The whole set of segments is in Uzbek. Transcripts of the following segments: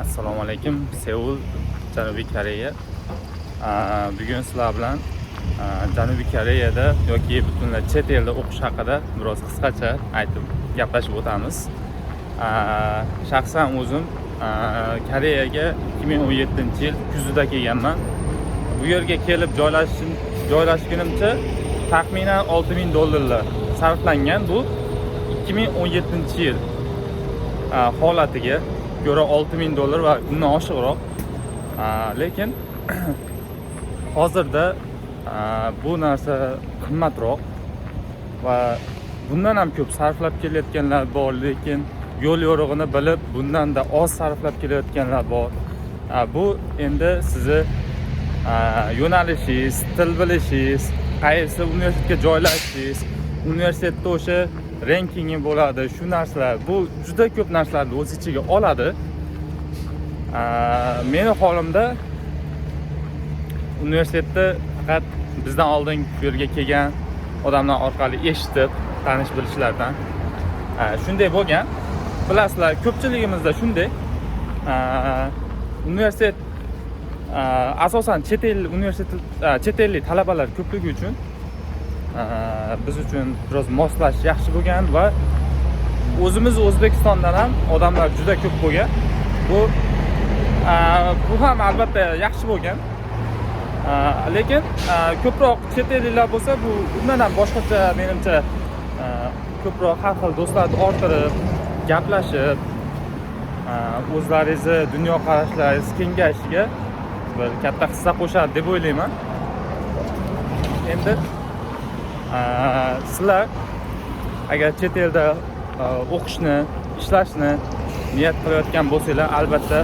Assalomu alaykum, Seul, Janubiy Koreya. Bugun sizlar bilan Janubiy Koreyada yoki butunlay chet elda o'qish haqida biroz qisqacha aytib gaplashib o'tamiz. Shaxsan o'zim Koreyaga 2017 yil kuzida kelganman. Bu yerga kelib joylashgunimcha taxminan 6000 dollarlar sarflangan. Bu 2017 yil holatiga ko'ra 6000 dollar va undan oshiqroq. Lekin hozirda bu narsa qimmatroq va bundan ham ko'p sarflab kelayotganlar bor, lekin yo'l yo'rig'ini bilib, bundanda oz sarflab kelayotganlar bor. Bu endi sizni yo'nalishingiz, til bilishingiz, qaysi universitetga joylashishingiz, universitetda o'sha rankingi bo'ladi, shu narsalar, bu juda ko'p narsalarni o'z ichiga oladi. Meni holimda universitetda faqat bizdan oldin bu yerga kelgan odamlar orqali eshitib, tanish bilishlardan shunday bo'lgan. Bilasizlar, ko'pchiligimizda shunday. Universitet asosan chet el universitet, chet ellik talabalar ko'pligi uchun biz uchun biroz moslashish yaxshi bo'lgan va o'zimiz O'zbekistondan ham odamlar juda ko'p bo'lgan. Bu ham albatta yaxshi bo'lgan. Lekin ko'proq chet elliklar bo'lsa, bu undan ham boshqacha, menimcha, ko'proq har xil do'stlarni orttirib, gaplashib, o'zlaringizni dunyoqarashlaringiz kengayishiga bir katta hissa qo'shadi deb o'ylayman. Endi sizlar agar chet elda o'qishni, ishlashni niyat qilayotgan bo'lsanglar, albatta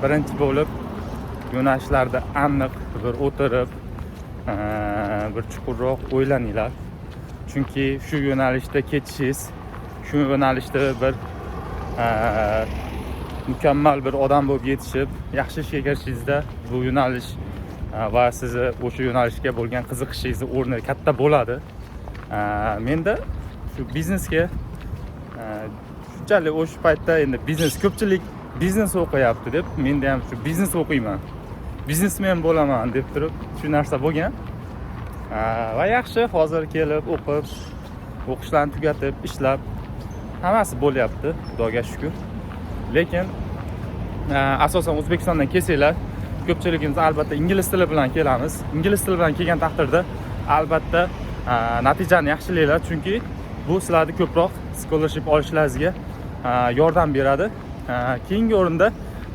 birinchi bo'lib yo'nalishlarda aniq bir o'tirib, bir chuqurroq o'ylaninglar, chunki shu yo'nalishda ketishingiz, shu yo'nalishda bir mukammal bir odam bo'lib yetishib, yaxshi ishga kirishingizda bu yo'nalish va sizni o'sha yo'nalishga bo'lgan qiziqishingizni o'rni katta bo'ladi. Menda shu biznesga shunchalik o'sha paytda endi biznes, ko'pchilik biznes o'qiyapti deb, menda ham shu biznes o'qiyman, biznesmen bo'laman deb turib shu narsa bo'lgan. Va yaxshi, hozir kelib o'qib, o'qishlarni tugatib, ishlab, hammasi bo'lyapti, Xudoga shukur. Lekin asosan O'zbekistondan kelsanglar, ko'pchiligimiz albatta ingliz tili bilan kelamiz. Ingliz tili bilan kelgan taqdirda albatta natijani yaxshilanglar, chunki bu sizlarni ko'proq scholarship olishlaringizga yordam beradi. Keyingi o'rinda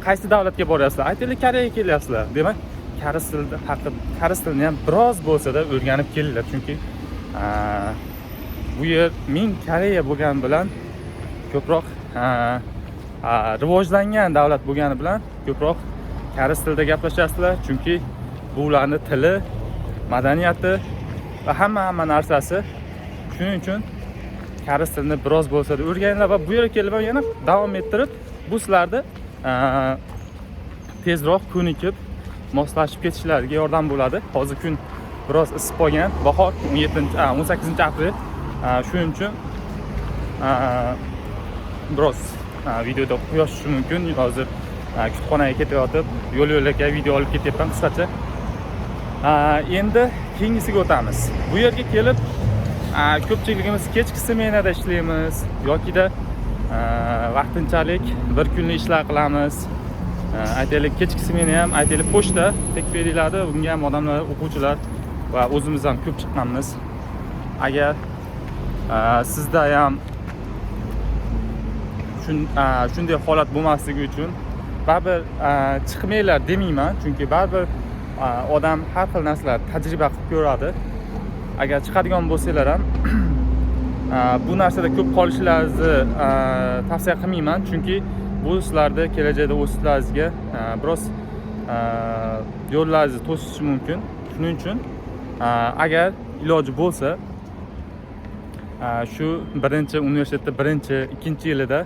qaysi davlatga boryapsizlar, aytaylik, Koreyaga kelyapsizlar, demak, koreys tilida haqi, koreys tilini ham biroz bo'lsada o'rganib kelinglar, chunki bu yer ming Koreya bo'lgani bilan, ko'proq rivojlangan davlat bo'lgani bilan ko'proq koreys tilida gaplashasizlar, chunki bu ularni tili, madaniyati va hamma hamma narsasi. Shuning uchun koreys tilini biroz bo'lsada o'rganinglar va bu yerga kelib ham yana davom ettirib, bu sizlarni tezroq ko'nikib, moslashib ketishlariga yordam bo'ladi. Hozir kun biroz isib qolgan, bahor, 17, 18 aprel. Shuning uchun biroz videoda quyosh tushishi mumkin. Hozir kutubxonaga ketayotib, yo'l yo'lakay video olib ketyapman qisqacha. Endi keyingisiga o'tamiz. Bu yerga kelib ko'pchiligimiz kechki smenada ishlaymiz yokida vaqtinchalik bir kunlik ishlar qilamiz. Aytaylik, kechki smena ham, aytaylik, pochta tek beriladi, unga ham odamlar, o'quvchilar va o'zimiz ham ko'p chiqqanmiz. Agar sizda ham shunday holat bo'lmasligi uchun baribir chiqmanglar demayman, chunki baribir odam har xil narsalarni tajriba qilib ko'radi. Agar chiqadigan bo'lsanglar ham, bu narsada ko'p qolishlaringizni tavsiya qilmayman, chunki bu sizlarni kelajakda o'sishlaringizga biroz yo'llaringizni to'sishi mumkin. Shuning uchun agar iloji bo'lsa, shu birinchi universitetda birinchi, ikkinchi yilida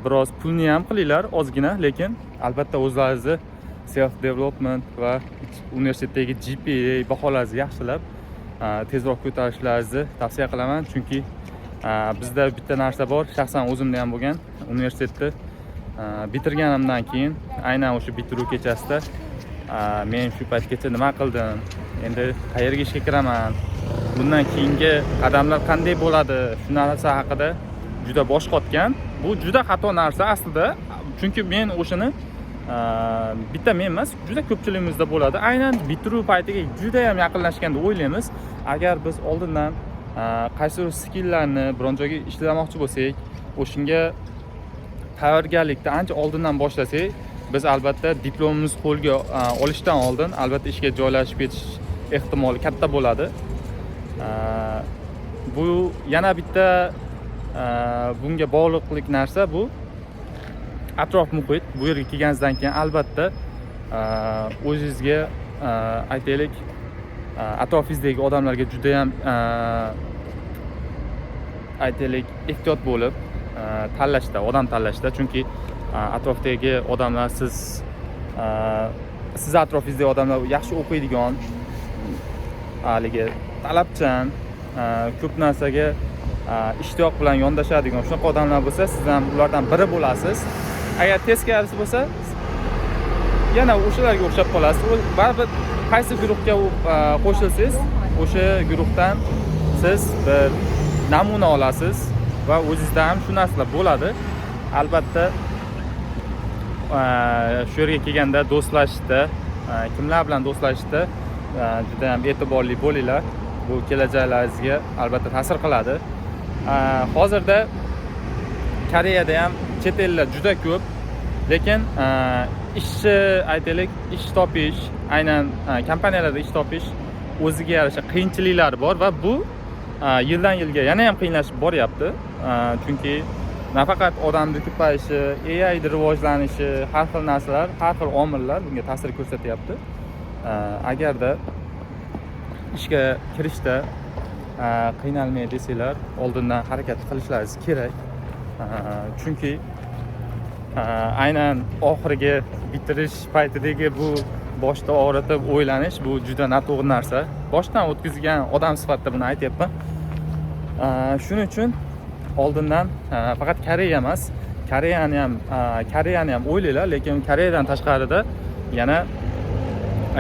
biroz pulni ham qilinglar ozgina, lekin albatta o'zlaringizni self development va universitetdagi GPA baholaringizni yaxshilab, tezroq ko'tarishlaringizni tavsiya qilaman, chunki bizda bitta narsa bor, shaxsan o'zimda ham bo'lgan, universitetda Bitirganimdan keyin, aynan o'sha bitiruv kechasida men shu paytgacha nima qildim, endi qayerga ishga kiraman, bundan keyingi qadamlar qanday bo'ladi, shu narsa haqida juda bosh qotgan. Bu juda xato narsa aslida, chunki men o'shani bitta men emas, juda ko'pchiligimizda bo'ladi. Aynan bitiruv paytiga juda yam yaqinlashganda o'ylaymiz. Agar biz oldindan qaysidir skilllarni biron joyga ishlamoqchi bo'lsak, o'shanga tayyorgarlikni ancha oldindan boshlasak, biz albatta diplomimizni qo'lga olishdan oldin albatta ishga joylashib ketish ehtimoli katta bo'ladi. Bu yana bitta bunga bog'liqlik narsa, bu atrof muhit. Bu yerga kelganingizdan keyin albatta o'zingizga, aytaylik, atrofingizdagi odamlarga judayam, aytaylik, ehtiyot bo'lib tanlashda, odam tanlashda, chunki atrofdagi odamlar, siz atrofingizdagi odamlar yaxshi o'qiydigan, haligi talabchan, ko'p narsaga ishtiyoq bilan yondashadigan shunaqa odamlar bo'lsa, siz ham ulardan biri bo'lasiz. Agar teskarisi bo'lsa, yana o'shalarga o'xshab qolasiz. U baribir qaysi guruhga qo'shilsangiz, o'sha guruhdan siz bir namuna olasiz va o'zingizda ham shu narsalar bo'ladi. Albatta, shu yerga kelganda do'stlashishda, kimlar bilan do'stlashishda juda ham e'tiborli bo'linglar. Bu kelajaklaringizga albatta ta'sir qiladi. Hozirda Koreyada ham chet ellar juda ko'p, lekin ishchi, aytaylik, ish topish, aynan kompaniyalarda ish topish o'ziga yarasha qiyinchiliklari bor va bu yildan yilga yana ham qiyinlashib boryapti. Chunki nafaqat odamni ko'payishi, AI rivojlanishi, har xil narsalar, har xil omillar bunga ta'sir ko'rsatyapti. Agarda ishga kirishda qiynalmay desanglar, oldindan harakat qilishlaringiz kerak. Chunki aynan oxirgi bitirish paytidagi bu boshda og'ritib o'ylanish, bu juda noto'g'ri narsa. Boshdan o'tkazgan odam sifatida buni aytyapman. Shuning uchun oldindan faqat Koreya emas, Koreyani ham o'ylanglar, lekin Koreyadan tashqarida yana,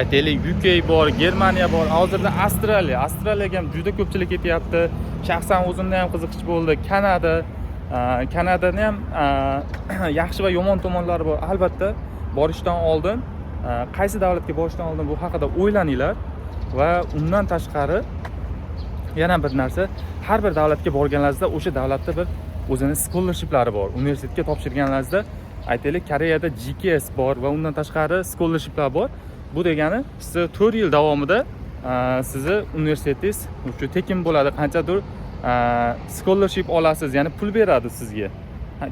aytaylik, UK bor, Germaniya bor, hozirda Avstraliya. Avstraliyaga ham juda ko'pchilik ketyapti. Shaxsan o'zimda ham qiziqish bo'ldi. Kanada, Kanadani ham yaxshi va yomon tomonlari bor. Albatta, borishdan oldin, qaysi davlatga borishdan oldin bu haqida o'ylaninglar. Va undan tashqari yana bir narsa, har bir davlatga borganlaringizda o'sha davlatda bir o'zini scholarshiplari bor. Universitetga topshirganlaringizda, aytaylik, Koreyada GKS bor va undan tashqari scholarshiplar bor. Bu degani sizni 4 yil davomida sizni universitetingiz shu tekin bo'ladi, qanchadir scholarship olasiz, ya'ni pul beradi sizga.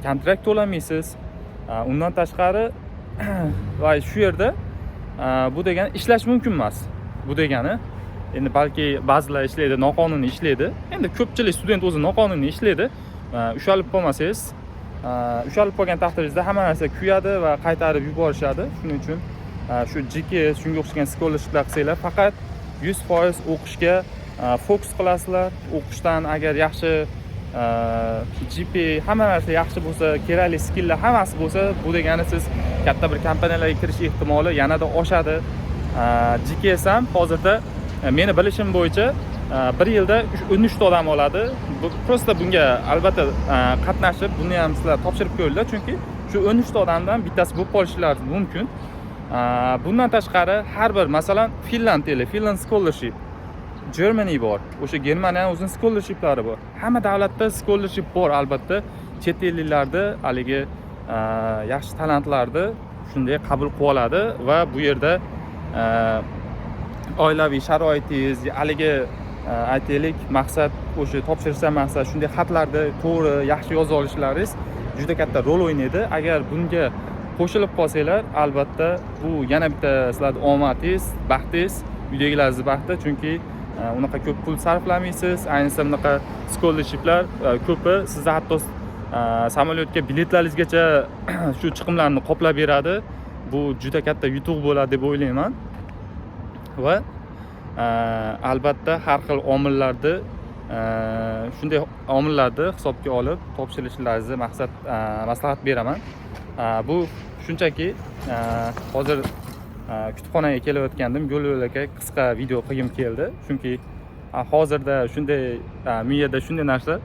Kontrakt to'lamaysiz. Undan tashqari va shu yerda bu degani ishlash mumkin emas. Bu degani endi balki ba'zilar ishlaydi, noqonuniy ishlaydi. Endi ko'pchilik student o'zi noqonuniy ishlaydi. Ushalib qolmasangiz, ushalib qolgan taqdiringizda hamma narsa kuyadi va qaytarib yuborishadi. Shuning uchun shu GKS, shunga o'xshagan scholarshiplar qilsanglar, faqat 100% o'qishga fokus qilasizlar. O'qishdan agar yaxshi GPA, hamma narsa yaxshi bo'lsa, kerakli skilllar hammasi bo'lsa, bu degani siz katta bir kompaniyalarga kirish ehtimoli yanada oshadi. GKS ham hozirda meni bilishim bo'yicha bir yilda 13 ta odam oladi. Bu просто bunga albatta qatnashib, buni ham sizlar topshirib ko'ringlar, chunki shu 13 ta odamdan bittasi bo'lib qolishlari mumkin. Bundan tashqari har bir, masalan, Finland deylik, Finland scholarship, Germany bor, o'sha Germaniyani o'zini scholarshiplari bor. Hamma davlatda scholarship bor. Albatta, chet elliklarni, haligi yaxshi talantlarni shunday qabul qilib oladi va bu yerda oilaviy sharoitingiz, haligi aytaylik, maqsad, o'sha topshirishdan maqsad shunday xatlarni to'g'ri, yaxshi yoza olishlaringiz juda katta rol o'ynaydi. Agar bunga qo'shilib qolsanglar, albatta bu yana bitta sizlarni omadingiz, baxtingiz, uydagilarni baxti, chunki unaqa ko'p pul sarflamaysiz. Ayniqsa bunaqa scholarshiplar ko'pi sizni hatto samolyotga biletlaringizgacha shu chiqimlarni qoplab beradi. Bu juda katta yutuq bo'ladi deb o'ylayman. Va albatta har xil omillarni, shunday omillarni hisobga olib topshirishlaringizni maqsad maslahat beraman. Bu shunchaki hozir kutubxonaga kelayotgandim, yo'l yo'lakay qisqa video qilgim keldi, chunki hozirda shunday miyada shunday narsa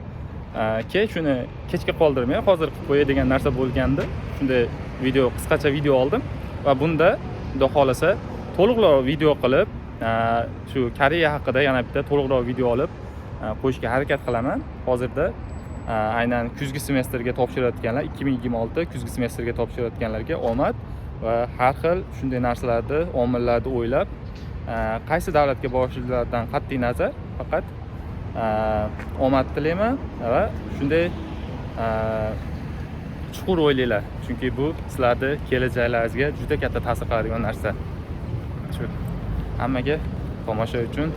ke shuni kechga qoldirmay, hozir qilib qo'yay degan narsa bo'lgandi. Shunday video, qisqacha video oldim va bunda, xudo xohlasa, to'liqroq video qilib, shu Koreya haqida yana bitta to'liqroq video olib qo'yishga harakat qilaman. Hozirda aynan kuzgi semestrga topshirayotganlar, 2026 kuzgi semestrga topshirayotganlarga omad va har xil shunday narsalarni, omillarni o'ylab, qaysi davlatga borishliklaridan qat'iy nazar, faqat omad tilayman va shunday chuqur o'ylanglar, chunki bu sizlarni kelajaklaringizga juda katta ta'sir qiladigan narsa. Shu, hammaga tomosha uchun,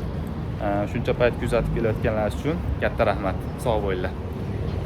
shuncha payt kuzatib kelayotganlaringiz uchun katta rahmat. Sog' bo'linglar.